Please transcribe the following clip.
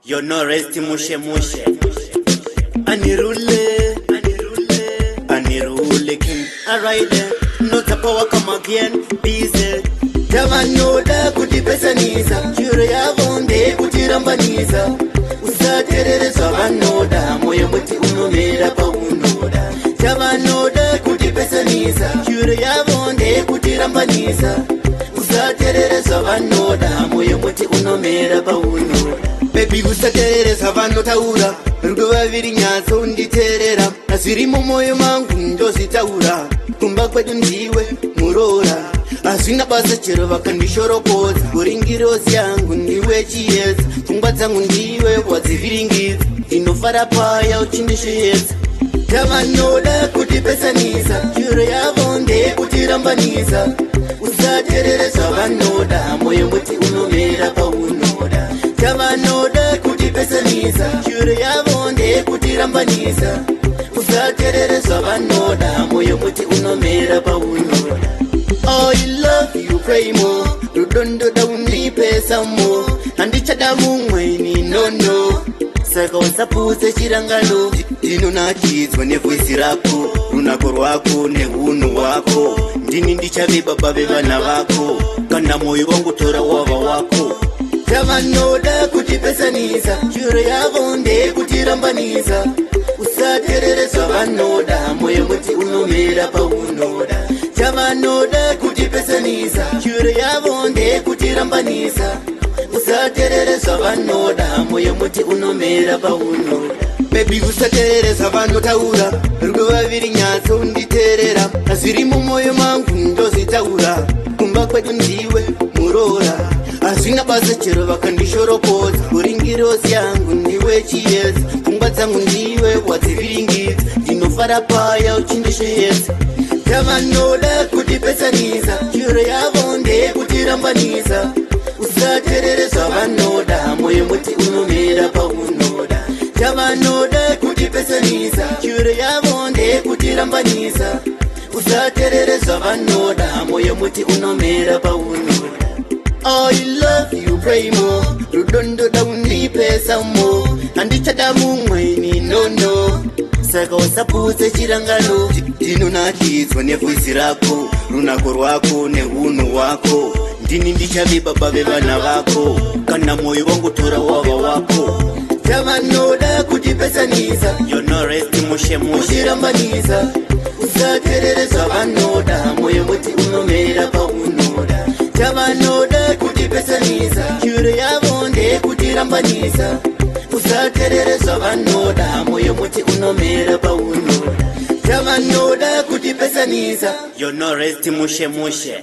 You no rest mushe mushe. Anirule, anirule king. Alright then, no power come again, busy. Chavanoda kutipesanisa, shuro yavo ndeyekutirambanisa. Usaterere zvavanoda, moyo muti unomera paunoda. Chavanoda kutipesanisa, shuro yavo ndeyekutirambanisa. Usaterere zvavanoda, moyo muti unomera paunoda. Baby, usaterere zvavanotaura, rudo vaviri nyatso nditeerera. Zviri mumwoyo mangu ndozvitaura, kumba kwedu ndiwe muroora. Hazvina basa chero vakandishoropodza, uri ngirozi yangu, ndiwe chiedza. Pfungwa dzangu ndiwe wadzivhiringidza, ndinofara paya uchindisheedza. Chavanoda kutipesanisa, shuro yavo ndeyekutirambanisa. Usaterere zvavanoda, moyo muti unomera paunoda. Chavanoda kutipesanisa, shuro yavo ndeyekutirambanisa. Usaterere zvavanoda, moyo muti unomera paunoda. I love you, pray more. Rudo ndoda undipe some more, handichada mumweni, no. Saka usaputse chirangano. Ndinonakidzwa nevoice rako, runako rwako neunhu hwako. Ndini ndichave baba vevana vako, kana mwoyo wangu tora wava wako. Chavanoda kutipesanisa, shuro yavo ndeyekutirambanisa. Usaterere zvavanoda, moyo muti unomera paunoda. Chavanoda kutipesanisa, shuro yavo ndeyekutirambanisa. Usaterere zvavanoda, moyo muti unomera paunoda. Baby, usaterere zvavanotaura, rudo vaviri nyatso nditeerera. Zviri mumwoyo mangu ndozvitaura, kumba kwedu ndiwe muroora. Hazvina basa chero vakandishoropodza, uri ngirozi yangu, ndiwe chiedza. Pfungwa dzangu ndiwe wadzivhiringidza, ndinofara paya uchindisheedza. Chavanoda kutipesanisa, shuro yavo ndeyekutirambanisa. Usaterere zvavanoda, moyo muti unomera paunoda. Chavanoda kutipesanisa, shuro yavo ndeyekutirambanisa. Usaterere zvavanoda, moyo muti unomera paunoda. I love you, pray more. Rudo ndoda undipe some more, handichada mumweni, no. Saka usaputse chirangano. Ndinonakidzwa nevoice rako, runako rwako neunhu hwako. Ndini ndichave baba vevana vako, kana mwoyo wangu tora wava wako. Chavanoda kutipesanisa, You no rest mushe mushe. kutirambanisa. Usaterere zvavanoda, moyo muti unomera paunoda. Chavanoda kutipesanisa, shuro yavo ndeyekutirambanisa. Usaterere zvavanoda, moyo muti unomera paunoda. Chavanoda kutipesanisa. You no rest mushe mushe.